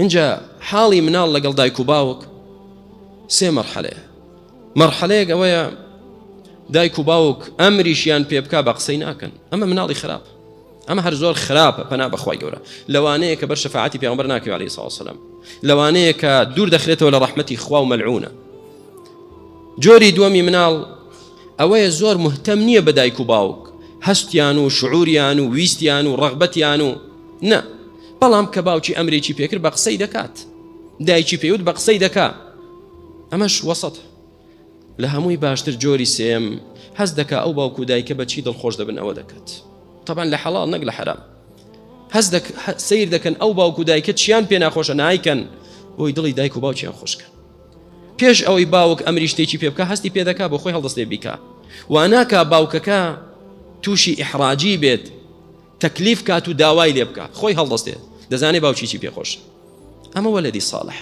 ئینجا حاڵی مناڵ لەگەڵ دایک و باوک سێ مەرحەلەیە. مەرحەلەیەک ئەوەیە دایک و باوک ئەمریشیان پێ بکا بە قسەی ناکەن، ئەمە مناڵی خراپ، ئەمە هەر زۆر خراپە، پەنا بەخوای گەورە. لەوانەیە کە بەر شەفاعەتی پێغەمبەر ناکەوێ عەلەیهی سڵاو وسەلام، لەوانەیە کە دوور دەخرێتەوە لە ڕەحمەتی خوا و مەلعونە. جۆری دووەمی مناڵ ئەوەیە زۆر مهتەم نییە بە دایک و باوک، هەستیان و شعوریان و ویستیان و ڕەغبەتیان و نا، بەڵام کە باوکی ئەمرێکی پێکرد بە قسەی دەکات، دایکی پێوت بە قسەی دەکا، ئەمەش وەسەت. لە هەمووی باشتر جۆری سێیەم هەست دەکا ئەو باوک و دایکە بە چی دڵخۆش دەبن ئەوە دەکات، تەبعەن لە حەڵاڵ نەک لە حەرام. هەست دەک سەیر دەکەن ئەو باوک و دایکە چیان پێ ناخۆشە نایکەن بۆی دڵی دایک و باوکیان خۆشکەن. پێش ئەوەی باوک ئەمری شتێکی پێ بکا هەستی پێ دەکا بۆ خۆی هەڵدەستێ بیکا، وا ناکا باوکەکە تووشی ئیحراجی بێت تەکلیف کات و داوای لێ بکا، خۆی هەڵدەستێ دەزانێ باوکی چی پێ خۆشە. ئەمە وەلەدی ساڵح.